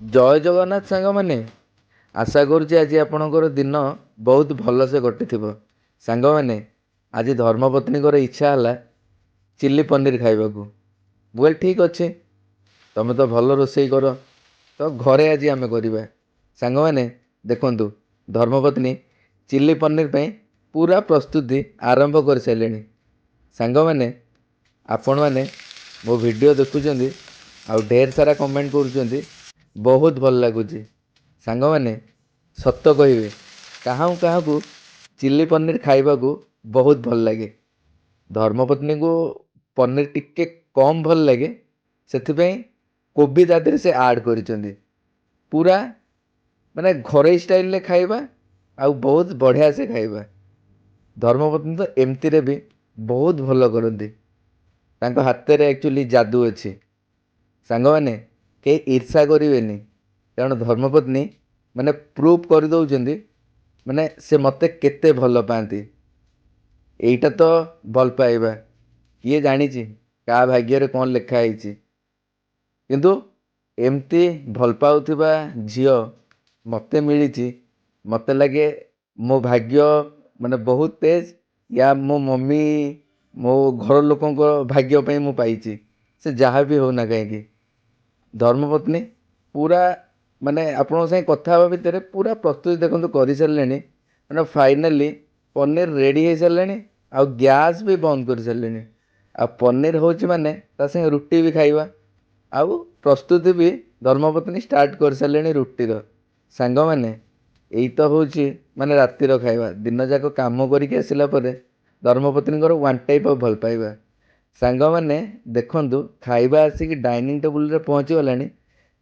ଜୟ ଜଗନ୍ନାଥ ସାଙ୍ଗମାନେ, ଆଶା କରୁଛି ଆଜି ଆପଣଙ୍କର ଦିନ ବହୁତ ଭଲସେ କଟିଥିବ। ସାଙ୍ଗମାନେ, ଆଜି ଧର୍ମପତ୍ନୀଙ୍କର ଇଚ୍ଛା ହେଲା ଚିଲି ପନିର ଖାଇବାକୁ। ମୁଁ କହିଲି ଠିକ୍ ଅଛି, ତୁମେ ତ ଭଲ ରୋଷେଇ କର, ତ ଘରେ ଆଜି ଆମେ କରିବା। ସାଙ୍ଗମାନେ ଦେଖନ୍ତୁ, ଧର୍ମପତ୍ନୀ ଚିଲି ପନିର ପାଇଁ ପୁରା ପ୍ରସ୍ତୁତି ଆରମ୍ଭ କରିସାରିଲେଣି। ସାଙ୍ଗମାନେ, ଆପଣମାନେ ମୋ ଭିଡ଼ିଓ ଦେଖୁଛନ୍ତି ଆଉ ଢେର ସାରା କମେଣ୍ଟ କରୁଛନ୍ତି, ବହୁତ ଭଲ ଲାଗୁଛି। ସାଙ୍ଗମାନେ, ସତ କହିବେ, କାହାକୁ କାହାକୁ ଚିଲି ପନିର ଖାଇବାକୁ ବହୁତ ଭଲ ଲାଗେ? ଧର୍ମପତ୍ନୀଙ୍କୁ ପନିର ଟିକେ କମ୍ ଭଲ ଲାଗେ, ସେଥିପାଇଁ କୋବି ତା ଦେହରେ ସେ ଆଡ଼୍ କରିଛନ୍ତି। ପୁରା ମାନେ ଘରୋଇ ଷ୍ଟାଇଲରେ ଖାଇବା ଆଉ ବହୁତ ବଢ଼ିଆ ସେ ଖାଇବା। ଧର୍ମପତ୍ନୀ ତ ଏମିତିରେ ବି ବହୁତ ଭଲ କରନ୍ତି, ତାଙ୍କ ହାତରେ ଆକ୍ଚୁଆଲି ଯାଦୁ ଅଛି। ସାଙ୍ଗମାନେ, କେହି ଈର୍ଷା କରିବେନି, କାରଣ ଧର୍ମପତ୍ନୀ ମାନେ ପ୍ରୁଭ୍ କରିଦେଉଛନ୍ତି ମାନେ ସେ ମୋତେ କେତେ ଭଲ ପାଆନ୍ତି। ଏଇଟା ତ ଭଲ ପାଇବା, କିଏ ଜାଣିଛି କାହା ଭାଗ୍ୟରେ କ'ଣ ଲେଖା ହେଇଛି। କିନ୍ତୁ ଏମିତି ଭଲ ପାଉଥିବା ଝିଅ ମୋତେ ମିଳିଛି, ମୋତେ ଲାଗେ ମୋ ଭାଗ୍ୟ ମାନେ ବହୁତ ତେଜ, ୟା ମୋ ମମି ମୋ ଘର ଲୋକଙ୍କ ଭାଗ୍ୟ ପାଇଁ ମୁଁ ପାଇଛି। ସେ ଯାହା ବି ହେଉନା କାହିଁକି, ଧର୍ମପତ୍ନୀ ପୁରା ମାନେ ଆପଣଙ୍କ ସାଙ୍ଗେ କଥା ହେବା ଭିତରେ ପୁରା ପ୍ରସ୍ତୁତି ଦେଖନ୍ତୁ କରିସାରିଲେଣି। ମାନେ ଫାଇନାଲି ପନିର ରେଡ଼ି ହେଇସାରିଲାଣି ଆଉ ଗ୍ୟାସ୍ ବି ବନ୍ଦ କରିସାରିଲେଣି। ଆଉ ପନିର ହେଉଛି ମାନେ ତା ସାଙ୍ଗେ ରୁଟି ବି ଖାଇବା, ଆଉ ପ୍ରସ୍ତୁତି ବି ଧର୍ମପତ୍ନୀ ଷ୍ଟାର୍ଟ କରିସାରିଲେଣି ରୁଟିର। ସାଙ୍ଗମାନେ, ଏଇ ତ ହେଉଛି ମାନେ ରାତିର ଖାଇବା। ଦିନଯାକ କାମ କରିକି ଆସିଲା ପରେ ଧର୍ମପତ୍ନୀଙ୍କର ୱାନ୍ ଟାଇପ୍ ଅଫ୍ ଭଲ ପାଇବା। ସାଙ୍ଗମାନେ ଦେଖନ୍ତୁ, ଖାଇବା ଆସିକି ଡାଇନିଂ ଟେବୁଲରେ ପହଞ୍ଚିଗଲାଣି,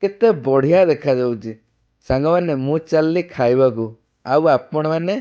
କେତେ ବଢ଼ିଆ ଦେଖାଯାଉଛି। ସାଙ୍ଗମାନେ, ମୁଁ ଚାଲିଲି ଖାଇବାକୁ, ଆଉ ଆପଣମାନେ